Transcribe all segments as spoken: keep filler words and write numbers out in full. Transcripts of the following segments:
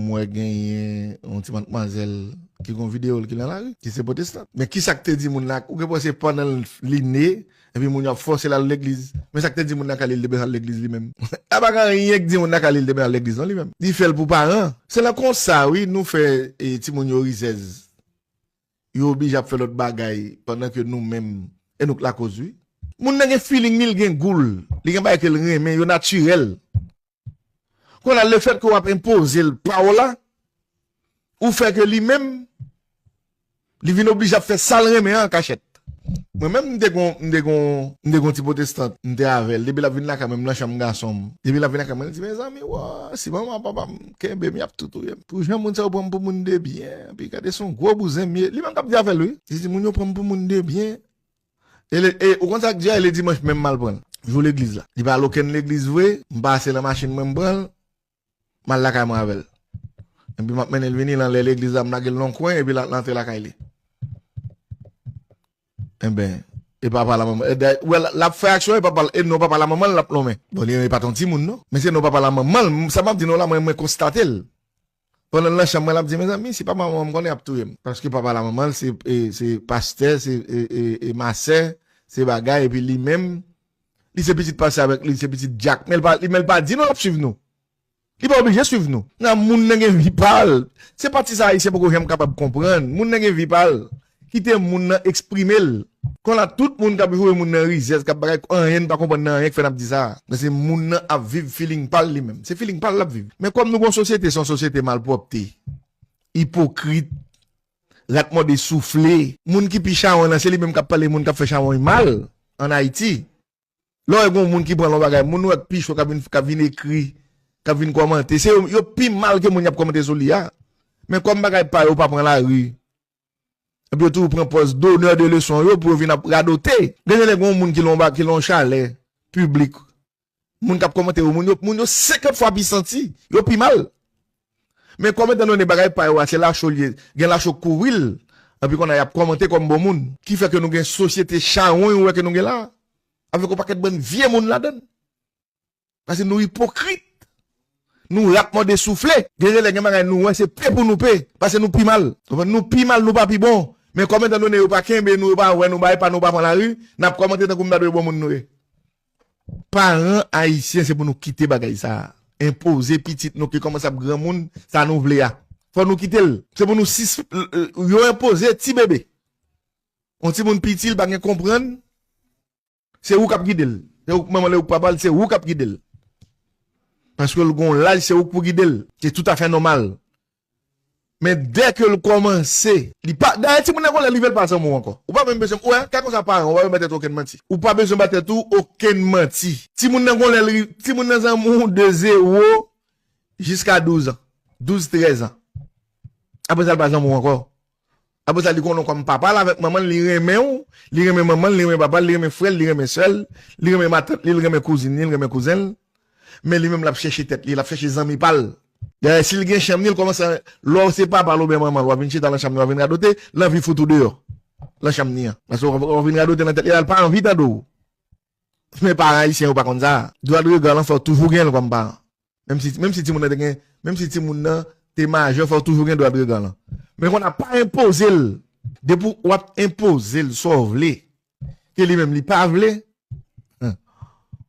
M wè genyen yon ti madmwazèl ki gon videyo l ki nan lari, ki se pwotestan. Men ki sa k te di moun la? Ou gen panse pandan l, li ne, epi moun yo ap fòse l al legliz? Men sa k te di moun la k ale, li te bezwen al legliz li menm. A pa gen anyen k di moun la k ale, li te bezwen al legliz non li menm. Li fè l pou paran. Se nan konsa, wi, nou fè, e, timoun yo rizèz. Yo oblije ap fè lòt bagay pandan ke nou menm, e nou k lakoz, wi. Moun nan gen feeling li, l gen gou l, li gen bagay ke l renmen, yo natirèl. Kounye a, lefètke w ap enpoze l pa w la, ou fè ke li menm, li vin oblije ap fè sa l renmen an an kachèt. Mwen menm, m te gon, m te gon, m te gon ti pwotestant, m te avè l. Depi l ap vin lakay mwen, m nan chanm gason m. Depi l ap vin lakay mwen, li di, mezanmi, wa, si manman papa m kenbe m, y ap tou touye m. Pou jan moun sa yo pran m pou moun de byen, epi gade se yon gwo bouzen m ye. Li menm k ap di afè l, wi. Li di, moun yo pran m pou moun de byen. E, le- e ou konn sa k di a, e le dimanch menm m al pran l. Jou legliz la. Li pa al okenn legliz vre, m pase nan machin mwen, m pran l, m al lakay mwen avè l. Epi m ap mennen l vini, l anlè legliz la, m lage l nan yon kwen, epi l al antre lakay li. Enben, e papa la manman, e dè- wè, l ap fè aksyon, e papa l, e non papa la manman l, l ap lonmen. Bon, li, e pa t yon timoun, non. Men se non papa la manman l, m- sa m ap di nou la, mwen, mwen konstate l. Pandan l nan chanm mwen, l ap di, mezanmi, si papa manman m konnen, y ap touye m. Paske papa la manman l, se, e, se pastè, se, e, e, e masè, se bagay, epi li menm, li se pitit pastè avèk li, se pitit dyak. Men l pa, li, men l pa di nou l ap swiv nou. Li pa oblije swiv nou. Nan moun nan gen vi pa l. Se pati sa Ayisyen poko janm kapab konprann. Moun nan gen vi pa l. Kite moun nan eksprime l. Kounye a tout moun k ap joure moun nan rizèz, k ap bagay, anyen n pa konprann nan anyen k fè n ap di sa. Men se moun nan ap viv feeling pa l li menm. Se feeling pa l l ap viv. Men kòm nou gon sosyete, se yon sosyete malpwòpte, ipokrit, rat mòde soufle. Moun ki pi chawony nan, se li menm k ap pale moun k ap fè chawony mal ann Ayiti. Lè w wè gon moun ki pran l yon bagay, moun ou wè k pi cho k ap vin, k ap vin ekri, k ap vin kòmante, se yo, yo pi mal ke moun y ap kòmante sou li a. Men kòm bagay pa yo pa pran lari, epi yo toujou pran pòz donneur de leçon yo pou yo vin ap radote. Gen de lè gen yon moun ki lon ba, ki lon chalè piblik. Moun k ap kòmante yo, moun yo, moun yo senkant fwa pi santi, yo pi mal. Men kòm etan done bagay pa yo a, se lacho l ye, gen lacho k kouvri l, epi kounye a y ap kòmante kòm bon moun. Ki fè ke nou gen sosyete chawony ou wè ke nou gen la. Avèk yon pakèt bann vye moun ladan l. Paske nou ipokrit. Nou rat mòde soufle. Gen de lè gen bagay nou wè se pe pou nou pe. Paske nou pi mal. Konprann? Nou pi mal, nou pa pi bon. Men kòm etan done yo pa kenbe nou, yo pa wè nou, bagay pa nou pa pran lari, n ap kòmante tankou m ta dwe bon moun nou ye. Paran ayisyen, se pou nou kite bagay sa a. Enpoze pitit nou ki kòmanse ap granmoun, sa nou vle a. Fò nou kite l. Se pou nou sis, yo enpoze ti bebe. Yon timoun piti, l pa gen konprann. Se ou k ap gide l. Se ou k manman l, ou k papa l, se ou k ap gide l. Paske l gon laj, se ou k pou gide l. Se toutafè nòmal. Men dè ke l kòmanse, li pa, dayè timoun nan gon lè li vle l pa zanmi w ankò. Ou pa menm bezwen, ou wè, ka konsa paran, ou pa bezwen ba tèt ou okenn manti. Ou pa bezwen ba tèt ou okenn manti. Timoun nan gon lè li, timoun nan zanmi w de zewo jiska douz an. Douz, trèz an. Apre sa, l pa zanmi w ankò. Apre sa, li konnen w kòm papa l avèk manman l, li renmen w, li renmen manman l, li renmen papa l, li renmen frè l, li renmen sè l, li renmen matant li, li renmen kouzin li, li renmen kouzen l. Men li menm, l ap chèche tèt li, l ap chèche zanmi pa l. Dayè, si l gen chanm li, l kòmanse, lè w se papa l oubyen manman l, w ap vin chita nan chanm li, w ap vin radote, l anvi fout ou deyò nan chanm li an. Paske w ap, w ap vin radote nan tèt li la, l pa anvi tande w. Men paran ayisyen yo pa konn sa. Dwa de rega lan fò w toujou gen l kòm paran. Menm si, menm si timoun nan te gen, menm si timoun nan te majè, fò w toujou gen dwa de rega lan. Men kounye a pa enpoze l. Depi w ap enpoze l sa w vle, ke li menm li pa vle,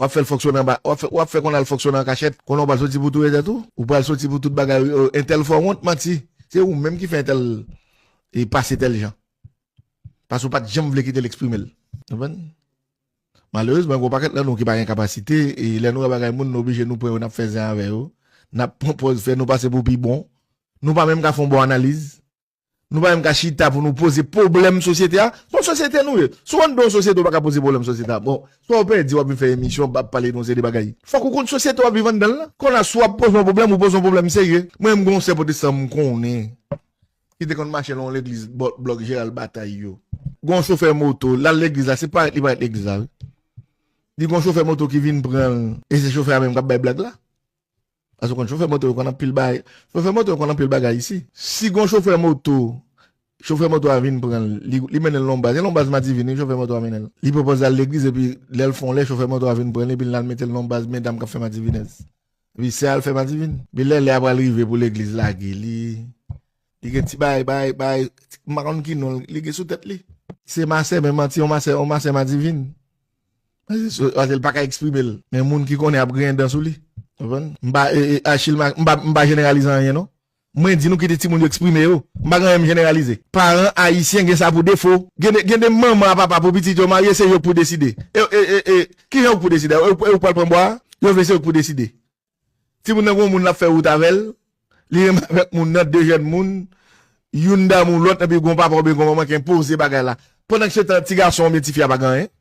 w ap fè l fonksyone anba, w ap fè, w ap fè kounye a l fonksyone an kachèt. Kounye a w pral soti pou touye tèt ou, ou pral soti pou tout bagay, entèl fè w wont, manti. Se ou menm ki fè entèl e pase tèl jan. Paske w pa t janm vle kite l eksprime l. Konprann? Malerezman, gen yon pakèt nan nou ki pa gen kapasite, e lè nou wè bagay moun, nou oblije nou pran yo, n ap fè zen avè yo. N ap pran pòz fè nou pase pou pi bon. Nou pa menm ka fè yon bon analiz. Nou pa menm ka chita pou nou poze pwoblèm sosyete a. Se yon sosyete nou ye. Si w anndan yon sosyete, ou pa ka poze pwoblèm sosyete a. Bon, swa w pèdi, w ap vin fè emisyon, w ap pale de yon seri de bagay. Fòk ou konn sosyete w ap viv anndan l lan. Kounye a, si w ap poze yon pwoblèm, ou poze yon pwoblèm serye. Mwen menm, gen yon sè pwotestan m konnen ki te konn mache nan yon legliz bò, blòk Jeral Batay yo. Gon chofè moto, l al legliz la, se parèt li parèt legliz la, wi. Li gon chofè moto ki vin pran l, e se chofè a menm k ap bay blag la. Paske w konn chofè moto yo konn anpil bagay. Chofè moto yo konn anpil bagay isi. Si gon chofè moto, chofè moto a vin pran l, li, li mennen l nan yon baz, e nan yon baz Madivin, wi, chofè moto a mennen l. Li pwopòze al legliz, epi lè l fè yon lè, chofè moto a vin pran l, epi l al mete l nan yon baz medam k ap fè madivinèz. Epi sè a l fè madivin. Epi lè lè a pral rive pou legliz lage li, li gen ti bagay, bagay, bagay, m pa konn ki non li gen sou tèt li. Se masè, men manti, yon masè, yon masè madivin. Paske l pa ka eksprime l. Men moun ki konnen ap griyen dan sou li. Konprann? M pa, e, e, Achille, m pa, m pa jeneralize anyen, non. Mwen di nou kite timoun yo eksprime yo. M pa gen anyen m jeneralize. Paran ayisyen gen sa pou defo. Gen de, gen de manman a papa pou pitit yo marye, se yo k pou deside. E, e, e, e, kijan yo k pou deside? E, e, ou pral pran bwa a? Yo vle se yo k pou deside. Timoun nan gon moun l ap fè wout avè l. Li renmen avèk moun nan, de jèn moun. Youn damou lòt, epi gon papa oubyen gon manman ki enpoze bagay la. Pandan ke se tan, ti gason oubyen ti fi a pa gen anyen.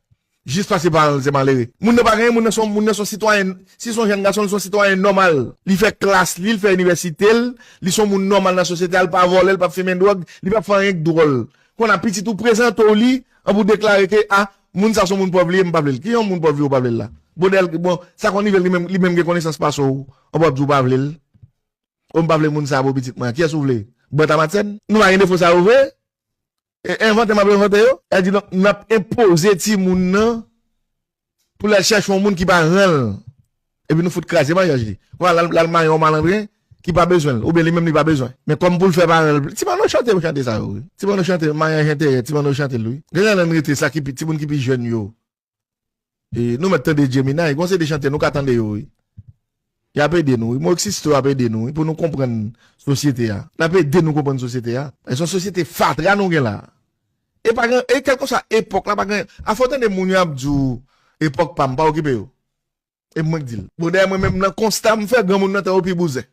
Jis paske paran l se malere. Moun nan pa gen anyen, moun nan se yon, moun nan se yon sitwayen, si se yon jèn gason, li se yon sitwayen nòmal. Li fè klas li, li fè inivèsite l, li se yon moun nòmal nan sosyete a, li pa vòlè, li p ap fimen dwòg, li p ap fè anyen k dwòl. Kounye a pitit ou prezante w li, ann pou deklare ke, a, moun sa se yon moun pòv li ye, m pa vle l. Ki jan moun pòv li ou pa vle l la? Bon, dèyè l, bon, sa konn rive l li menm, li menm gen konesans pase w, ann pou ap di w pa vle l. O, m pa vle moun sa pou pitit mwen. Kiyès ou vle? Banta Matsèn? Nou pa gen defo sa yo vre? E, envante m ap envante yo? Sa di, n ap, n ap enpoze timoun nan pou l al chèche yon moun ki pa ran l. Epi nou fout kraze maryaj li. Kounye a l al, l al marye yon malandren ki pa bezwen l, oubyen li menm li pa bezwen. Men kòm pou l fè paran l, ti manno chante, chante sa yo, wi. Ti manno chante, maryaj enterè, ti manno chante l, wi. Gen lè n rete sa ki pi, timoun ki pi jèn yo. E, nou mèt tande Gemini, gon seri de chante, nou ka tande yo, wi. Y ap ede nou, wi. Maurice Sisto ap ede nou, wi, pou nou konprann sosyete a. L ap ede nou konprann sosyete a. E se yon sosyete fatra nou gen la. E pa gen, e kèlkeswa epòk la, pa gen, a fò tande moun yo ap di w, epòk pa m, pa okipe yo. E mwen k di l. Bon, dayè mwen menm nan konsta m fè, granmoun nan tan yo pi bouzen.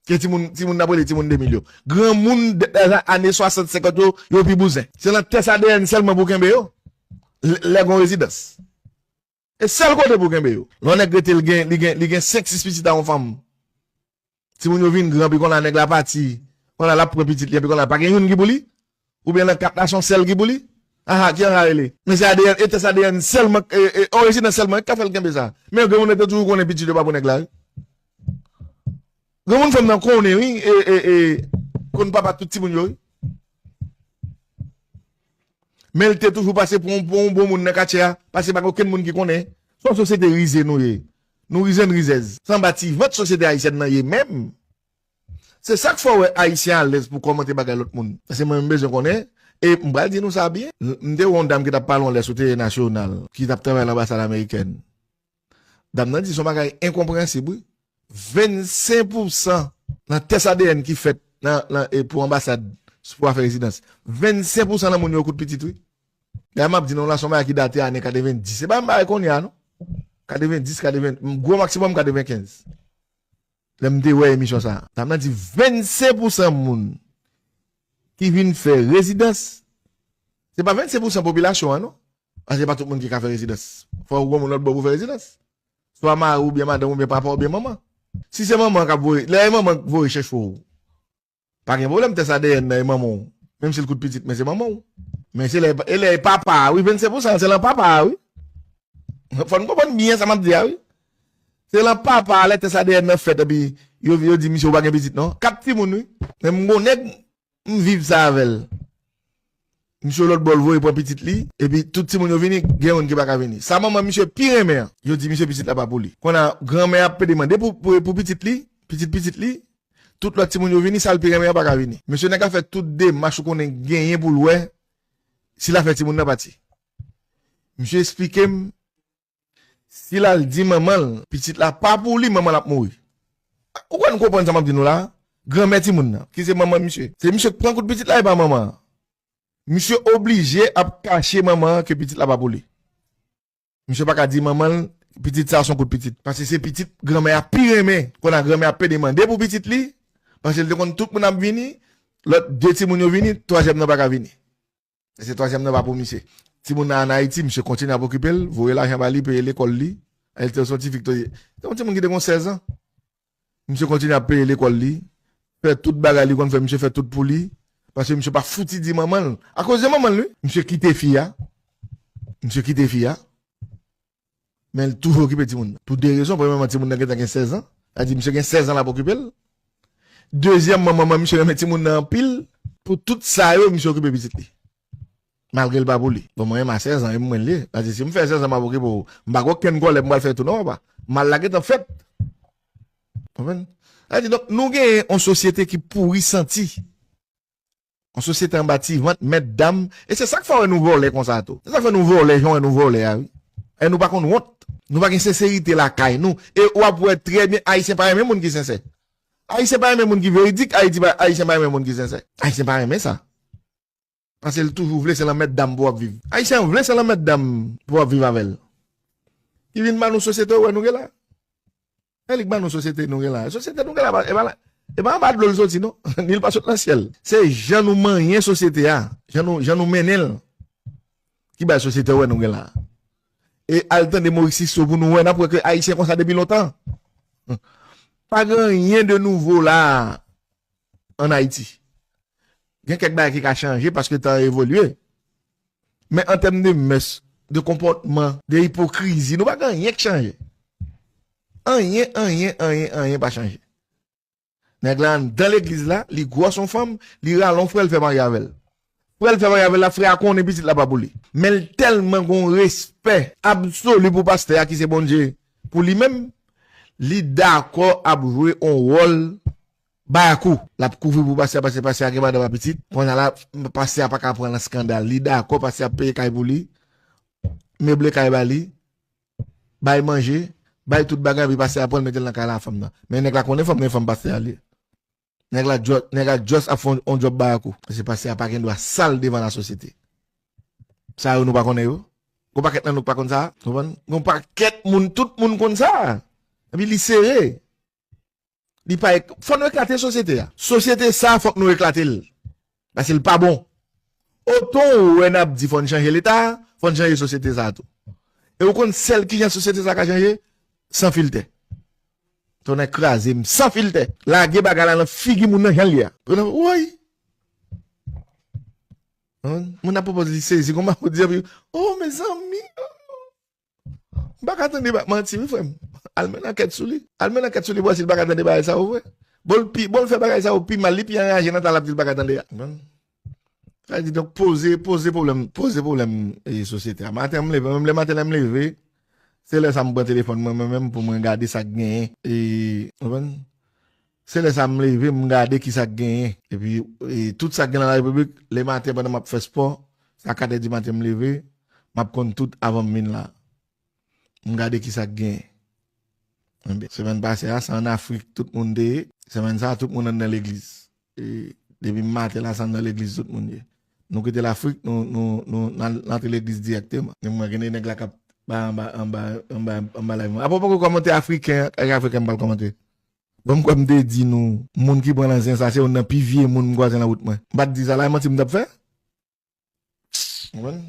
Ke timoun, timoun n ap rele timoun de mil yo. Granmoun de, de ane swasant, senkant yo, yo pi bouzen. Se nan tès A D N sèlman pou kenbe yo. Lè, lè gon rezidans. E sèl kote pou kenbe yo. Lè yon nèg rete l gen, li gen, li gen senk, sis pitit a yon fanm. Timoun yo vin gran, pi kounye a nèg la pati. Kounye a l ap pran pitit li, epi kounye a pa gen youn ki pou li. Oubyen nan kat la, se yon sèl ki pou li. Aha, ki an ka rele? Men se A D N, e tès A D N sèlman, e, e, yon rezidans sèlman, ki ka fè l kenbe sa? Men granmoun nan te toujou konnen pitit yo pa pou nèg la, wi. Granmoun fanm nan konnen, wi, e, e, e, konn papa tout timoun yo, wi. Men l te toujou pase pou yon, pou yon bon moun nan katye a, pase pa gen okenn moun ki konnen. Se yon sosyete rize nou ye. Nou rize n rizèz. Se anba ti vant sosyete ayisyèn nan ye menm. Se sa k fè w wè Ayisyen alèz pou kòmante bagay lòt moun. Paske mwen, m bezwen konnen, e m pral di nou sa byen. M, m te wè yon dam ki t ap pale yon lè sou Tele Nasyonal, ki t ap travay nan anbasad amerikèn. Dam nan di se yon bagay enkonprensib, wi. Vennsenk pousan nan tès A D N ki fèt nan, nan, e pou anbasad, pou afè rezidans. Vennsenk pousan nan moun yo kout pitit, wi. Dayè, m ap di nou la, se yon bagay ki date ane katrevenndis. Se pa menm bagay kounye a, non. Katrevenndis, katreven, gwo maksimòm katrevenkenz. Lè m te wè emisyon sa a, dam nan di vennsenk pousan moun ki vin fè rezidans, se pa vennsenk pousan popilasyon an, non. Paske se pa tout moun ki ka fè rezidans. Fò w gon moun lòt bò pou fè rezidans. Swa mari w oubyen madanm w oubyen papa w oubyen manman. Si se manman k ap voye, lè e manman k voye chèche w, pa gen pwoblèm, tès A D N nan e manman w. Menm si l kout pitit, men se manman w. Men se lè, e lè e papa a, wi, vennsenk pousan, se lan papa a, wi. Fò n konprann byen sa m ap di a, wi. Se lan papa a, lè tès A D N nan fèt, epi yo, yo di misye ou pa gen pitit, non. Kat timoun, wi. Men m gon nèg, m viv sa avè l. Misye lòt bò l voye pran pitit li, epi tout timoun yo vini, gen youn ki pa ka vini. Sa manman misye pi renmen an, yo di misye pitit la pa pou li. Kounye a, granmè ap pede mande pou, pou, pou pitit li, pitit pitit li, tout lòt timoun yo vini, sa l pi renmen an pa ka vini. Mesye nèg la fè tout demach ou konnen genyen pou l wè si l a fè timoun nan pati. Misye eksplike m, si l al di manman l, pitit la pa pou li, manman l ap mouri. Ou kwè n konprann sa m ap di nou la? Granmè timoun nan, ki se manman misye. Se misye k pran kout pitit la, e pa manman an. Misye oblije ap kache manman an ke pitit la pa pou li. Misye pa ka di manman l, pitit sa a se yon kout pitit. Paske se pitit granmè a pi renmen. Kounye a granmè a pede mande pou pitit li, paske l te konn tout moun ap vini, lòt de timoun yo vini, twazyèm nan pa ka vini. E se twazyèm nan pa pou misye. Timoun nan ann Ayiti, misye kontinye ap okipe l, voye lajan ba li, peye lekòl li. El te yon ti fi ki te, se yon timoun ki te gon sèz an. Misye kontinye ap peye lekòl li, fè tout bagay li konn fè, misye fè tout pou li. Paske misye pa fouti di manman l. Akoz de manman l, wi. Misye kite fi a. Misye kite fi a. Men l toujou okipe timoun nan. Pou de rezon. Premyèman, timoun nan gentan gen sèz an. Sa di, misye gen sèz an l ap okipe l. Dezyèmman, manman misye renmen timoun nan anpil. Pou tout sa yo, misye okipe pitit li. Malgre l pa pou li. Bon, mwen menm a sèz an, e mwen l ye. Paske si m fè sèz an, m ap okipe w. M pa gen okenn kòlè pou m pral fè tou non, papa. Mal la gentan fèt. Konprann? Sa di, donk, nou genyen yon sosyete ki pouri santi. Yon sosyete anba ti vant, mèt dam. E se sa k fè w wè nou vòlè konsa tou. Se sa k fè nou vòlè, jan w wè nou vòlè a, wi. E nou pa konn wont. Nou pa gen senserite lakay nou. E w ap wè trè byen, Ayisyen pa renmen moun ki sensè. Ayisyen pa renmen moun ki veridik, Ayiti pa, Ayisyen pa renmen moun ki sensè. Ayisyen pa renmen sa. Paske l toujou vle se lanmèd dam pou w ap viv. Ayisyen vle se lanmèd dam pou w ap viv avè l. Ki vin ba nou sosyete w wè nou gen la. E li k ba nou sosyete nou gen la. Sosyete nou gen la, e pa la, e pa anba dlo l soti non. Ni l pa sot nan syèl. Se jan nou manyen sosyete a, jan nou, jan nou mennen l, ki bay sosyete w wè nou gen la. E al tande Maurice Sisto pou nou wè, n ap wè ke Ayisyen konsa depi lontan. Pa gen anyen de nouvo la ann Ayiti. Gen kèk bagay ki ka chanje paske tan an evolye. Men an tèm de mès, de konpòtman, de ipokrizi, nou pa gen anyen k chanje. Anyen, anyen, anyen, anyen pa chanje. Nèg la anndan legliz la, li gwòs yon fanm, li rale yon frè l fè marye avè l. Frè l fè marye avè l la, frè a konnen pitit la pa pou li. Men l tèlman gen yon respè absoli pou pastè a ki se Bondye pou li menm, li dakò ap jwe yon wòl bayakou. L ap kouvri pou pastè a, paske pastè a gen madanm ak pitit. Kounye a la, pastè a pa ka pran nan eskandal. Li dakò pastè a ap peye kay pou li, meble kay ba li, bay manje, bay tout bagay, epi pastè a pran l mete l nan kay la ak fanm nan. Men nèg la konnen fanm nan e fanm pastè a li ye. Nèg la just, nèg la just ap fè yon, yon djòb bayakou. Paske pastè a pa gen dwa sal devan lasosyete. Sa yo nou pa konnen yo? Gon pakèt nan nou k pa konn sa? Konprann? Gon pakèt moun, tout moun konn sa. Epi li sere. Li pa ek-, fò nou eklate sosyete a. Sosyete sa fòk nou eklate l. Paske l pa bon. Otan ou wè n ap di fò n chanje leta, fò n chanje sosyete sa tou. E ou konn sèl kijan sosyete sa ka chanje? San filtè. Tonnè kraze m, san filtè. Lage bagay la nan figi moun nan jan l ye a. Pou nan, woy. Moun ap pwopoze li sezi konman pou di, epi, oh, mezanmi. M pa ka tande ba-, manti, wi, frè m. Al mennen ankèt sou li. Al mennen ankèt sou li pou wè si l pa ka tande bagay sa yo vre. Bon, l pi, bon, l fè bagay sa yo pi mal, li pi anraje nan tan l ap di l pa ka tande a. Sa di, donk, poze, poze pwoblèm, poze pwoblèm, e, sosyete a. Maten, m leve, menm lè maten, lè m leve, se lè sa m pran telefòn mwen, mwen menm, pou mwen gade sa k genyen. E, w konprann? Se lè sa m leve, m gade ki sa k genyen. Epi, e, tout sa k gen nan larepiblik, lè maten, pandan m ap fè spò, se a kat è di maten m leve, m ap konn tout avan m vin la. M gade ki sa k genyen. Enben, semèn pase a, se ann Afrik tout moun te ye. Semèn sa a, tout moun anndan legliz. E, depi maten la, se anndan legliz tout moun ye. Nou kite Lafrik, nou, nou, nou, n al, n antre legliz dirèkteman. Men mwen, gen de nèg la k ap ba anba, anba, anba, anba live mwen. Apa w poko kòmante afriken, ak afriken m pral kòmante. Bon, m kwè m te di nou, moun ki pran nan zen sa, se youn nan pi vye moun m kwaze nan wout mwen. M pa t di sa la, e manti m t ap fè? Konprann?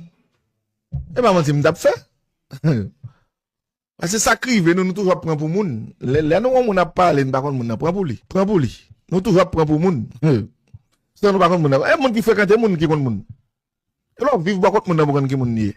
E pa manti m t ap fè. Paske sa k rive nou, nou toujou ap pran pou moun. Lè, lè nou wè yon moun ap pale, nou pa konn moun nan, pran pou li. Pran pou li. Nou toujou ap pran pou moun. Se nou pa konn moun nan. E moun ki frekante moun ki konn moun. E lè w viv bò kot moun nan pou konn ki moun li ye.